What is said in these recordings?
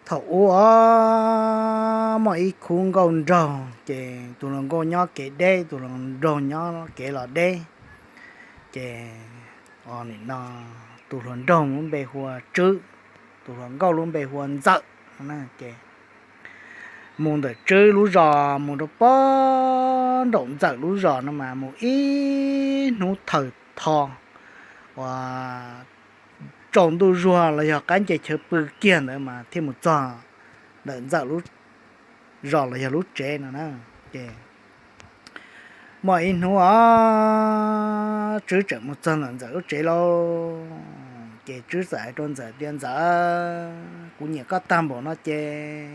Thaum ub os, muaj ib khub nkauj nraug, ces tus hluas nkauj nyob kev deb, tus hluas nraug nyob kev los deb. Ces nim no tus hluas nraug lub npe hu ua Tswb, tus hluas nkauj lub npe hu ua Ntxawm. Ces mus ntawm Tswb lub zos mus rau pog nraum Ntxawm lub zos no mas mus ib hnub thawm tho uas tsaus ntuj zuag los yog qab nce chaw pw kiag ntawd mas thiaj mus txog ntawm Ntxawm lub zos los yog lub tsev no na. Ces muaj ib hnub os, Tswb tseem mus txog ntawm Ntxawm lub tsev lauj. Ces Tswb txawm hais rau Ntxawm tias, Ntxawm, kuv nyiam koj tag npaum no ces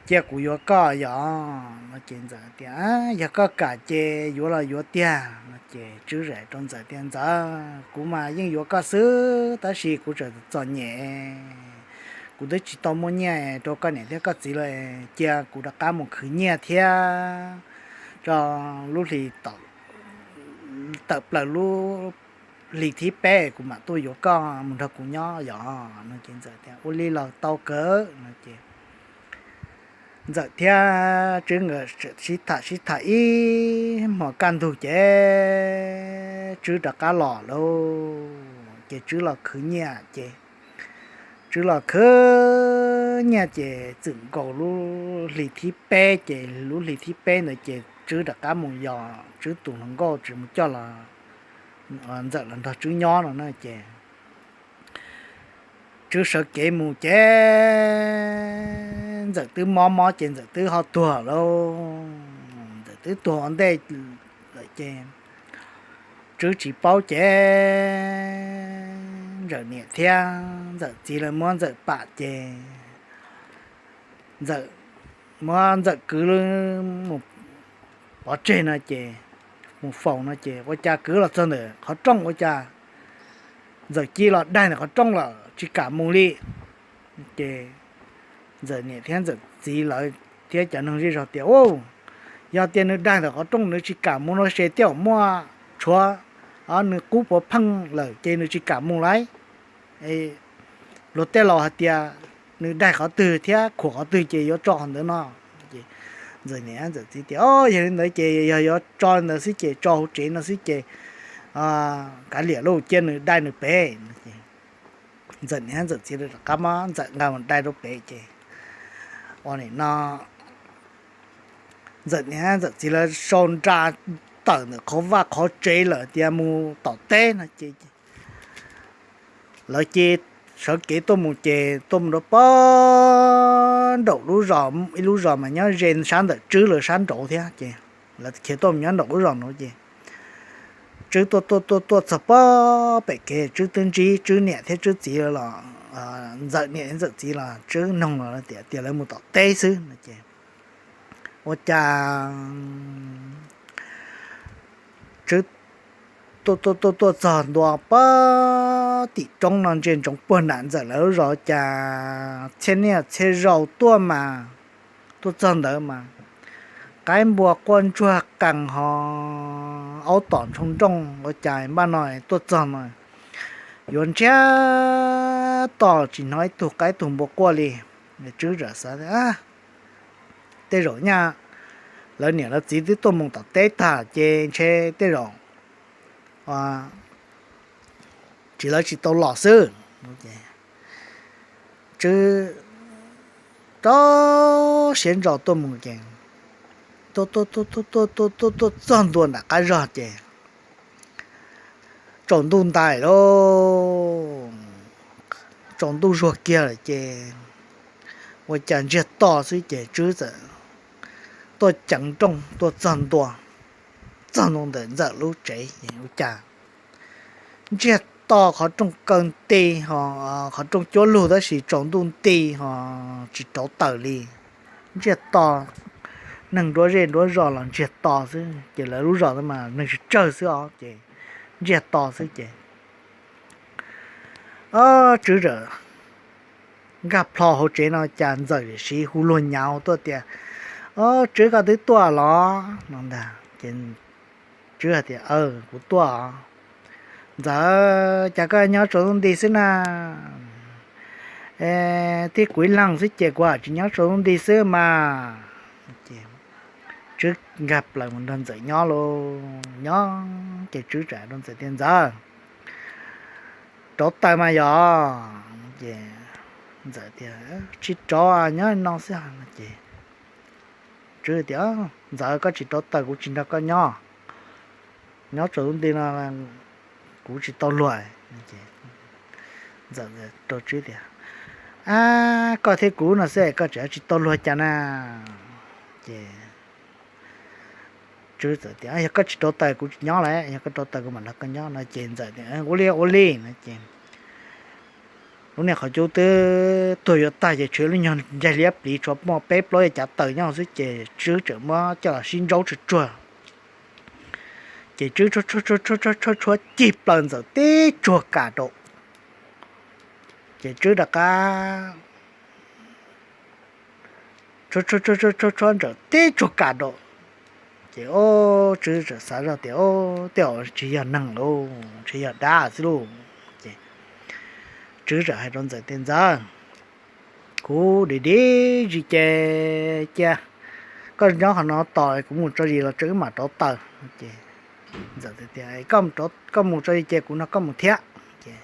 cia kuv yuav koj yom. No ces Ntxawm tias, Yog koj kam ces yuav los yuav tiag. No ces Tswb hais rau Ntxawm tias, Ntxawm, kuv mas yeej yuav koj xwb tab sis kuv tseem txom nyem, kuv twb tsis tau muaj nyiaj rau koj niam thiab koj txiv los, cia kuv rov qab mus khwv nyiaj thiab tso, lub hli tawm plaws lub hli thib peb kuv mam tuaj yuav koj mus nrog kuv nyob yom. No ces Ntxawm tias, Ua li los tau kawg. No ces Ntxawm thiab Tswb nkawd sib tham sib tham ib hmos kaj ntug ces Tswb rov qab los lauj. Ces Tswb los khwv nyiaj ces Tswb los khwv nyiaj ces txwm nkaus lub hli thib peb ces lub hli thib peb ntawd ces Tswb rov qab mus yos Tswb tus hluas nkauj tsis mus coj los Ntxawm los nrog Tswb nyob no na. Ces Tswb sawv kev mus ces Ntxawm twb mob mob ces Ntxawm twb ho tuag lauj. Ntxawm twb tuag ua ntej lawm ces Tswb tsis paub ces Ntxawm niam thiab Ntxawm txiv lawv muab Ntxawm pam ces Ntxawm muab Ntxawm kwv mus pov tseg no ces mus faus no ces ua cas kwv los txog ntawm qhov rooj ua cas Ntxawm cia los daig ntawm qhov rooj lawm tsis kam mus li. Ces Ntxawm niam thiab Ntxawm txiv lawv thiab cov neeg zej zog tias, Yog tias nws daig ntawm qhov rooj nws tsis kam mus no ces tej zaum muaj tshuav nws qub puav pheej lawm ces nws tsis kam mus lauj. Luag tej laus hais tias nws daig qhov twg thiab khuam qhov twg ces yuav tso qhov ntawd no. Ntxawm niam Ntxawm txiv tias, Yog li ntawd ces yog yuav tso li ntawd xwb ces tso hauv tsev no xwb ces kav liam lauj, cia nws daig nws pem. Ntxawm niam Ntxawm txiv rov qab muab Ntxawm nqa mus daig rau pem ces ua li no Ntxawm niam Ntxawm txiv lawv sau nra tawm ntawm qhov vaj qhov tsev lawm tias mus tom teb no ces lawv cia sawv kev tuaj mus ces tuaj mus rau pog nraum lub zos, ib lub zos mas nyob ze sab ntawm Tswb lawv sab nraud thiab ces lawv khiav tuaj mus nyob nraum lub zos nraud ces Tswb tuaj tuaj tuaj tuaj txog pog pem kev Tswb twb ntsib Tswb niam thiab Tswb txiv los, Ntxawm niam thiab Ntxawm txiv los Tswb noog los tias tias lawv mus tom teb xwb no ces ua cas Tswb tuaj tuaj tuaj tuaj txog ntua pog tim roob no ntsia ntsoov puag nram Ntxawm lawv lub zos cas txhiab niaj txhiab zaus tuaj mas tuaj txog ntawd mas qaib npua quaj ntsuag qees ho aub tom ntshoo nrooj ua cas npaj no tuaj txog no yuav ntsiag to tsis hnov ib tug qaib tug npua quaj li. Tswb txawm xav, tej zaum nyaj lawv niam lawv txiv twb tuaj mus tom teb tag ces ntshe tej zaum tsis lawv tsis tau los xwb. Tswb rau siab ntso tuaj mus ces tuaj tuaj tuaj tuaj tuaj tuaj txog ntua nram qab zog ces tsaus ntuj ntais lauj, tsaus ntuj zuag kiag lawm ces ua cas ntsiag to xwb ces Tswb txawm tuaj ceev nrooj tuaj txog ntua, txog ntua ntawm Ntxawm lub tsev ua cas ntsiag to, qhov rooj kaw nti ho qhov rooj cuab lug tab sis tsaus ntuj nti ho tsis rauv taws li. Ntsiag to, neeg nruab zej nruab zos los ntsiag to xwb ces lawv lub zos mas neeg tsawg tsawg xwb os ces ntsiag to xwb ces Tswb txawm nkag plho hauv tsev no cas Ntxawm siv hu luag nyav tuaj tias, Tswb, koj twb tuaj los? No ntag ces Tswb hais tias, Kuv tuaj os. Ntxawm, cas koj nyob tsaus ntuj nti xwb na? Tib kuv ib leeg xwb ces kuv tsis nyob rau lub nti xwb mas. Tswb nkag plaws mus nrog Ntxawm nyob lauj. Nyob ces Tswb txawm rau Ntxawm tias, Ntxawm, rauv taws mas yog? Ces Ntxawm tias, Tsis rauv, nyob no xwb. Ces Tswb tias, Ntxawm, koj tsis rauv taws kuv tsis nrog koj nyob. Nyob rau lub nti no kuv tsis tau luag. Ntxawm rau Tswb tias, Ab, koj thiab kuv no xwb koj tseem tsis tau luag cas na? Ces Tswb txawm tias, Yog koj tsis rauv taws kuv tsis nyob lawm, yog koj rauv taws kuv mam nrog koj nyob no. Ces Ntxawm tias, Ua li ua li no. Ces lub niag qhov cub twb tuag yuav tag ces tshuav lub nyuag ncaig liab pliv tshuav muaj peb plaub cav taws nyob xwb ces Tswb txawm muab coj los sib ntsaub tsuag tsuag. Ces Tswb tshuab tshuab tshuab cig plaws Ntxawm tib tsuag kam rau. Ces Tswb rov qab tshuab tshuab tshuab Ntxawm tib tsuag kam rau. Ces Tswb txawm xav zoj tias, Tej zaum tsis yog neeg lauj, ntshe yog dab xwb lauj. Ces Tswb txawm hais rau Ntxawm tias, Ntxawm, kuv dim dim zis ces cia koj nyob qhov no tos kuv mus tso zis los tso wb mam rauv taws. Ces Ntxawm tias, Koj mus tso zis ces kuv nrog koj mus thiab. Ces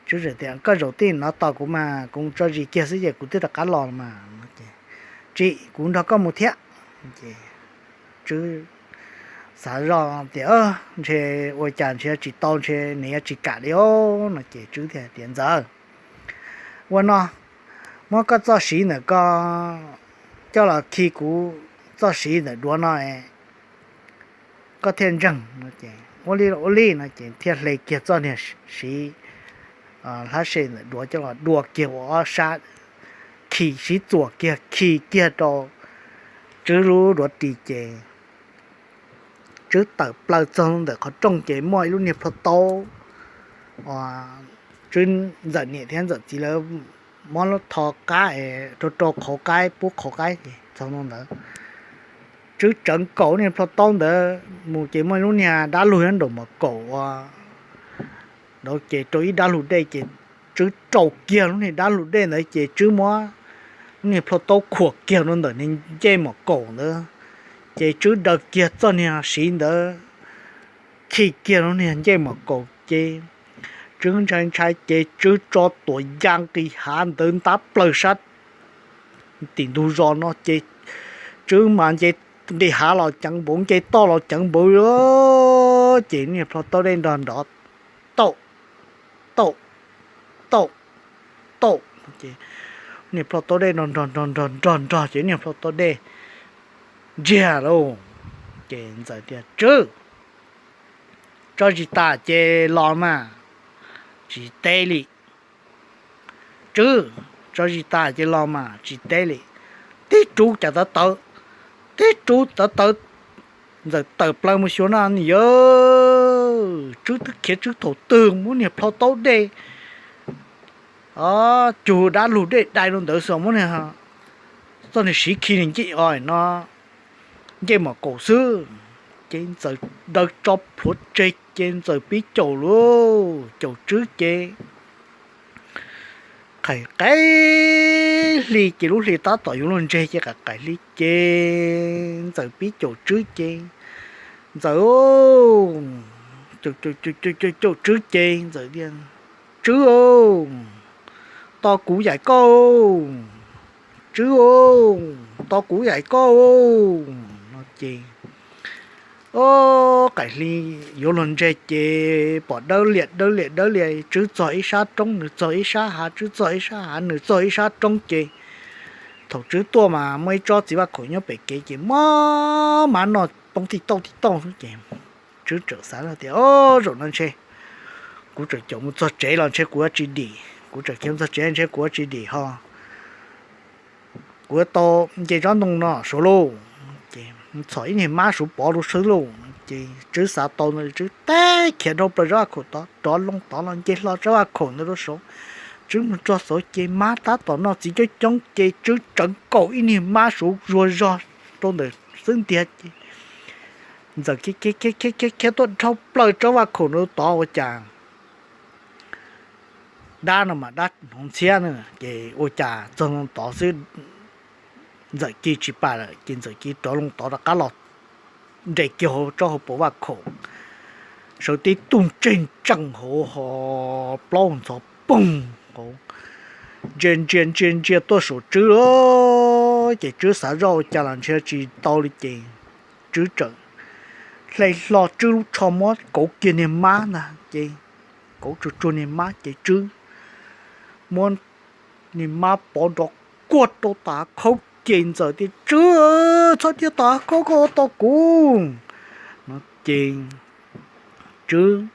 Tswb tias, Koj zaum tij nov tos kuv mas, kuv mus tso zis kiag xwb ces kuv twb rov qab los mas. Tsis, kuv nrog koj mus thiab. Ces Tswb xav zoj tias, Ntshe ua cas ntshe tsis tau, ntshe nws yuav tsis kam li os no. Ces Tswb thiaj tias, Ntxawm, ua no, muab koj txoj siv ntawm ko coj los khi kuv txoj siv ntawm duav no, koj thiaj ntseeg no. Ces ua li ua li no ces thiaj hle kiag txoj niag siv hlab se ntawm duav coj los dua kiag ua ob sab, khi sib txuas kiag khi kiag rau Tswb lub duav ris ces Tswb tawm plaws txog ntawm qhov rooj ces muaj ib lub niag plho taub. Tswb, Ntxawm niam thiab Ntxawm txiv lawv muab tho qab es rau rau qhauv qaib pub qhauv qaib ces txog ntawd Tswb tsawv nkaus niag plho taub ntawd mus ces muaj lub niag dab lug nyob nraum mom kaum ua nraud ces rau ib dab lug dej ces Tswb rau kiag lub niag dab lug dej ntawd ces Tswb muab lub niag plho taub khuam kiag rau ntawm niag ncej mom kaum ntawd ces Tswb daws kiag txoj niag siv ntawd khi kiag lub niag ncej mom kaum ces Tswb ntshai ntshai ces Tswb tso tuam ya nqis hav ntawd ntab plaws sab tim ntug zos no ces Tswb mas nce nqis hav los ceev npaum, nce toj los ceev npaum ces niag plho taub dej nrog nrov tauj tauj tauj tauj ces niag plho taub dej nrog nrog nrog nrog nrog ces niag plho taub dej ntsiag lauj. Ces Ntxawm tias, Tswb, tso zis tas ces los mas, tsis teb li. Tswb, tso zis tas ces los mas, tsis teb li. Tib rub cas tawv tawv, tib rub tawv tawv, Ntxawm tawm plaws mus xyuas no ne yawg, Tswb twb khiav Tswb thaum twg muab niag plho taub dej cug dab lug dej dai rau ntawd xwb muab niag txoj niag siv khi niag ncej o no ncej mom kaum xwb. Ces Ntxawm daws tso plhuav tseg ces Ntxawm pib caum lauj, caum Tswb ces qaim qaim hli ces lub hli tab tom yuav luag ntseg ces qaim qaim hli ces Ntxawm pib caum Tswb ces Ntxawm caum caum Tswb ces Ntxawm tias, Tswb, tos kuv yaim koj, Tswb, tos kuv yaim koj no ces o, qaim hli yuav luag ntseg ces pom dawb lias dawb lias dawb lias, Tswb txog ib sab roob, nws txog ib sab hav, Tswb txog ib sab hav, nws txog ib sab roob ces thaum Tswb tuaj mas muaj ib tsob txiv vaj khaum nyob pem kev ces muab mab noj poob tij tauj tij tauj xwb ces Tswb txawm xav tias, O, zaum no ntshe kuv tseem caum mus txog tsev los ntshe kuv yuav tsis dim, kuv tseem khiav mus txog tsev ntshe kuv yuav tsis dim ho kuv yuav tau nce tsob ntoo no suav lauj. Ces txhom ib niag mab suav pov rau xwb lauj. Ces Tswb xav tau ntawd Tswb teb khiav dhau plaws tsob vaj khaum tod, rov loo tod los nce hlo tsob vaj khaum ntawd rau saud. Tswb mus txog saud ces mab tab tom noj txiv coob coob ces Tswb tsawv nkaus ib niag mab suav zuag zog rau ntawm xwb ntiag ces Ntxawm khiav khiav khiav khiav khiav tuaj dhau plaws tsob vaj khaum ntawd tod ua cas dab no mas dab hnoos ntxhiab na, ces ua cas txog loo tod xwb Ntxawm Ci tsis pam lawm ces Ntxawm Ci rov loo tod rov qab los nres kiag hauv tsob hauv paus vaj khaum, sawv tib tug ntseg ntsees hauv ho plaub ntxhov poog hauv, ntsia ntsia ntsia ntsia tuaj saum Tswb lawm ces Tswb xav zoj ua cas los nrhiav tsis tau li ces Tswb txawm hle hlo Tswb lub tsho muab kauv kiag niag mab ntag ces kauv tsuag tsuag niag mab ces Tswb muab niag mab pov nrov kuag rau tom hav khaub ces Ntxawm tias, Tswb, txhob dhia tom hav khaub, koj ua tau kuv no ces Tswb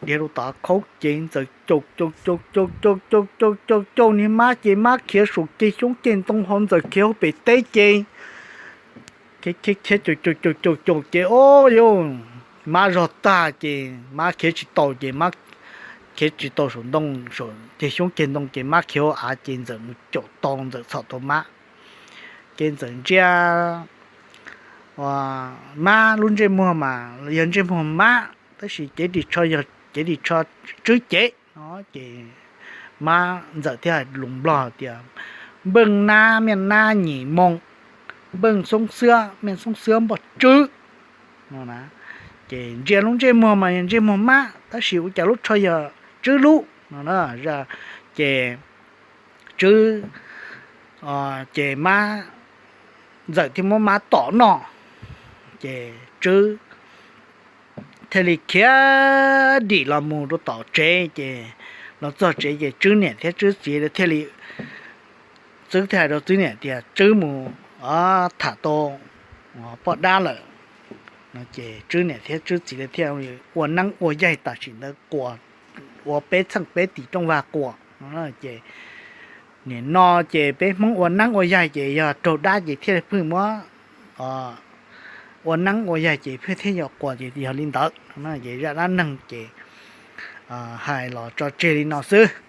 dhia rau tom hav khaub ces Ntxawm caum caum caum caum caum caum caum caum niag mab ces mab khiav saum ceg xyoob ceg ntoo ho Ntxawm khiav hauv pem teb ces khiav khiav caum caum caum caum ces o yus mab zog tag ces mab khiav tsis tau ces mab khiav tsis tau saum ntoo, saum ceg xyoob ceg ntoo ces mab khiav hauv av ces Ntxawm mus caum tau, Ntxawm txhom tau mab. Ces Ntxawm ntsia mab lub ntsej muag mas yog ntsej muag mab tab sis cev ris tsho yog cev ris tsho Tswb cev no ces mab, Ntxawm thiaj hais lus Nplog tias, Npej nab mej nab nyim moo, npej xoob xwab mej xoob xwab npoj Tswb no. Ces ntsia lub ntsej muag mas yog ntsej muag mab tab sis ua cas lub tsho yog Tswb lub no. Ces Tswb, ces mab, Ntxawm thiaj muab mab tom noj, ces Tswb thiaj li khiav dim los mus rau tom tsev ces los txog tsev ces Tswb niam thiab Tswb txiv thiaj li, Tswb thiaj hais rau Tswb niam tias, Tswb mus tham tau poj dab lawm no ces Tswb niam thiab Tswb txiv thiaj ua neeb ua yaig tam sim ntawd quas, ua peb txheej peb tim rooj vag quas no ces nim no ces peb Hmoob ua neeb ua yaig ces yog raug dab ces thiaj li pheej muab ua neeb ua yaig ces pheej thiaj yog quas ces yog li ntawd no ces zaj dab neeg ces hais los tso tseg li no xwb.